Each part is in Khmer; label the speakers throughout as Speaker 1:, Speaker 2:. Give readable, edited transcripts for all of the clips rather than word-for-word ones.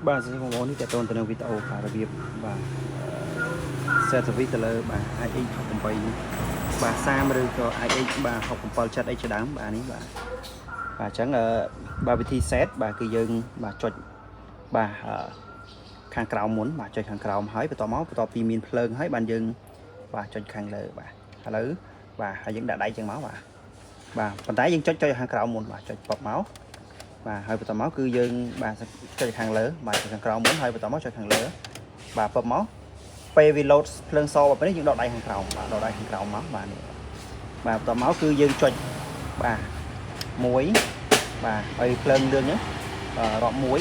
Speaker 1: បាទសួស្តីបងប្អូននេះតើតើទៅនឹងវីដេអូបាទរបៀបបាទ set service ទៅលើបាទ iX 68បាទ30ឬក៏ iX បាទ6 7 7អីជាដើមបាទនេះបាទបាទអញ្ចឹងអឺបាទវិធី set បាទគឺយើងបាទចុចបាទអឺខាងក្រោមមុនបាទចុចខាងក្រោមហើយបន្ទាប់មកបន្ទាប់ពីមានភ្លើងហើយបានយើងបាទចុចខាងលើបាទឥឡូវបាទហើយយើងដាក់ដៃចឹងមកបាទបាទប៉ុន្តែយើងចុចចុចខាងក្រោមមុនបាទចុចប៉ុបមកបាទហើយបន្ទាប់មកគឺយើងបាទចុចខាងលើបាទចុចខាងក្រោមមុនហើយបន្ទាប់មកចុចខាងលើបាទប៉ុបមកពេលវា load ភ្លើងសបែបនេះយើងដកដៃខាងក្រោមបាទដកដៃខាងក្រោមមកបាទនេះបាទបន្ទាប់មកគឺយើងចុចបាទ1បាទហើយភ្លើងលឿងហ្នឹងរាប់1 2 3 4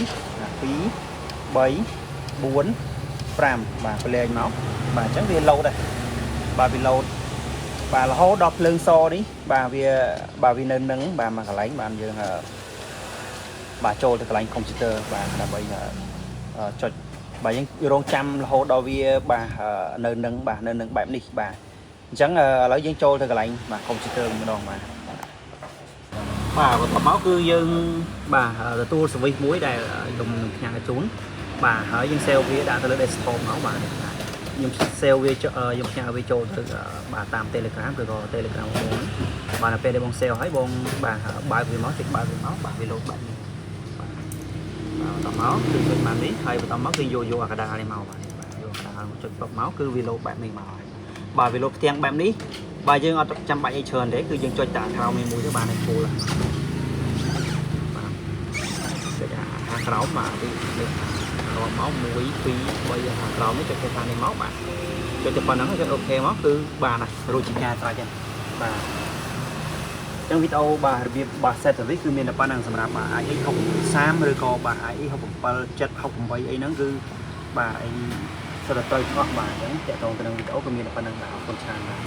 Speaker 1: 5បាទប្រលែងមកបាទអញ្ចឹងវា load ដែរបាទវា load បាទរហូតដល់ភ្លើងសនេះបាទវាបាទវានៅនឹងបាទមួយកន្លែងបាទយើងបាទចូលទៅកន្លែងកុំព្យូទ័របាទដើម្បីចុចបាទយើងរងចាំរហូតដល់វាបាទនៅនឹងបាទនៅនឹងបែបនេះបាទអញ្ចឹងឥឡូវយើងចូលទៅកន្លែងបាទកុំព្យូទ័រម្ដងបាទបាទបន្ទាប់មកគឺយើងបាទទទួល service មួយដែលខ្ញុំនឹងផ្ញើជូនបាទហើយយើង save វាដាក់ទៅលើ desktop មកបាទខ្ញុំ save វាខ្ញុំផ្ញើវាចូលទៅបាទតាម Telegram ឬក៏ Telegram បងបាទដល់ពេលដែលបង save ហើយបងបាទបើកវាមកចុចបើកវាមកបាទវា load បែបនេះបាទបាទបន្តមកគឺចុចបាននេះហើយបន្តមកគឺយកយកអាកដាលនេះមកបាទបាទយកអាកដាលមកចុចបមកគឺវា load បែបនេះមកហើយបាទវា load ផ្ទាំងបែបនេះបាទយើងអត់ចាំបាច់អីច្រើនទេគឺយើងចុចតែក្រោមនេះមួយទៅបានហើយ full បាទចុចអាក្រោមបាទនេះរាប់មក1 2 3ខាងក្រោមនេះចុចទៅតាមនេះមកបាទចុចទៅប៉ុណ្ណឹងចុច OK មកគឺបានហើយរួចជាការស្រេចហើយបាទអញ្ចឹងវីដេអូបាទរបៀបបាទ set service គឺមានតែប៉ុណ្ណឹងសម្រាប់បាទ IX 6 30ឬក៏បាទ IX 67 7 68អីហ្នឹងគឺបាទអីសិតតែត្រូវទាំងអស់បាទអញ្ចឹងតាក់ទងទៅនឹងវីដេអូក៏មានតែប៉ុណ្ណឹងបាទអរគុណច្រើនបាទ។